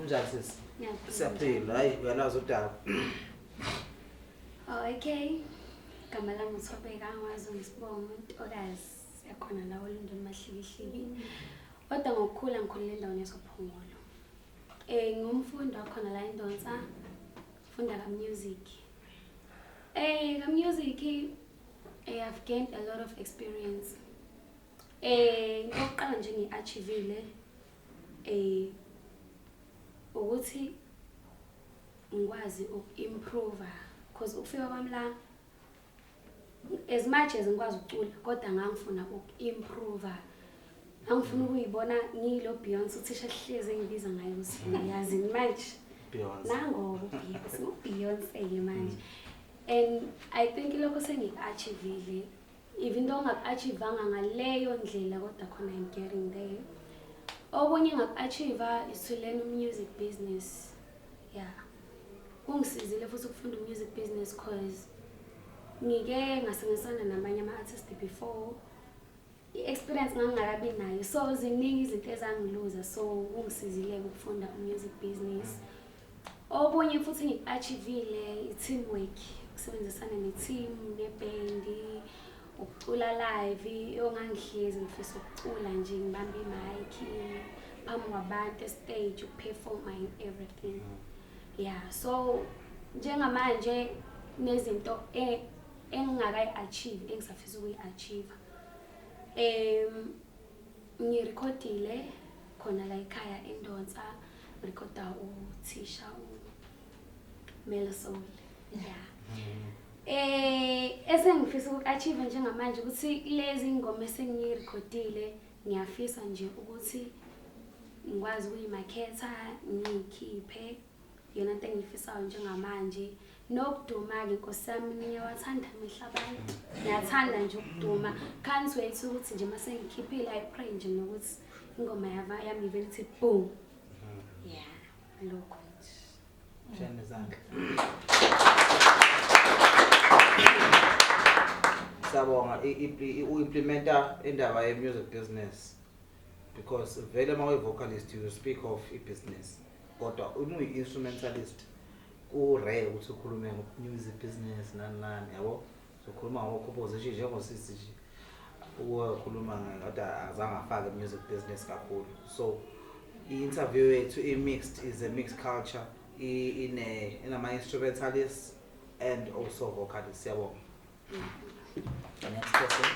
Unjani sisi? Ngiyaphila. Siyaphila, hayi uyalazi udaba. Oh, okay. Igama lami uThobeka, angazi ngisibongo Ntokazi yakhona la oLondon Mahlikihliki. Kodwa ngokukhula ngikhulele endaweni yasoPhongolo. Ngumfundi wakhona la eNdonsa, funda ka-music. Ka-music I've gained a lot of experience. Into yokuqala nje ngiyi-achieve-ile ukuthi ngikwazi uku-improve cause ukufika kwami la as much as ngikwazi ukucula kodwa ngangifuna uku-improve. Ngangifuna ukuyibona ngiyilo Beyonce uthisha hlezi engibiza ngayo ukuthi yazi manje Beyonce. nango uBeyonce, uBeyonce-ke manje. And I think lokho sengiku-achieve-ile even though ngaku-achieve-anga ngaleyo ndlela kodwa khona I'm getting there. Okunye engaku-achieve is to learn music business. Yeah. Kungisizile futhi ukufunda music business cause ngike ngasebenzisana namanye ama-artist before. I-experience ngangingakabi nayo, so ziningi izinto ezangiluza, so kungisizile ukufunda music business. Okunye futhi ngiku-achieve-ile i-teamwork, ukusebenzisana ne-team, nebhendi, ukucula live, ongangihlezi ngifisa ukucula nje ngibambe i-mic phambi kwabantu e-stage, ukuperforma and everything. Yeah, so njengamanje nezinto engingakayi-achieve engisafisa ukuyi-achieve. Ngirekhodile khona la ekhaya eNdonsa, ngirekhoda uthisha uMelo Soul. Yeah. Esengifisa uku-achieve njengamanje ukuthi lezi ngoma esengiyirekhodile ngiyafisa nje ukuthi ngikwazi ukuyimaketha ngiyikhiphe iyona nto engiyifisayo njengamanje. Nokuduma-ke Nkosi yami ngiyawathanda amehlo abantu, ngiyathanda nje ukuduma. Can't wait ukuthi nje uma sengikhiphile I pray nje nokuthi ingoma yami ivele ithi boom. Yeah, lokho nje. Shayana izandla. Siyabonga u-implementa indaba ye-music business because vele uma uyi-vocalist you speak of i-business, kodwa uma uyi-instrumentalist ku-rare ukuthi ukhulume ngo-music business nani nani, yabo. Ukhuluma ngo-composition njengosisi nje ukhuluma kodwa azange afake music business kakhulu. So i-interview yethu i-mixed, is a mixed culture, inama-instrumentalists and also vocalists. Siyabonga. The next person.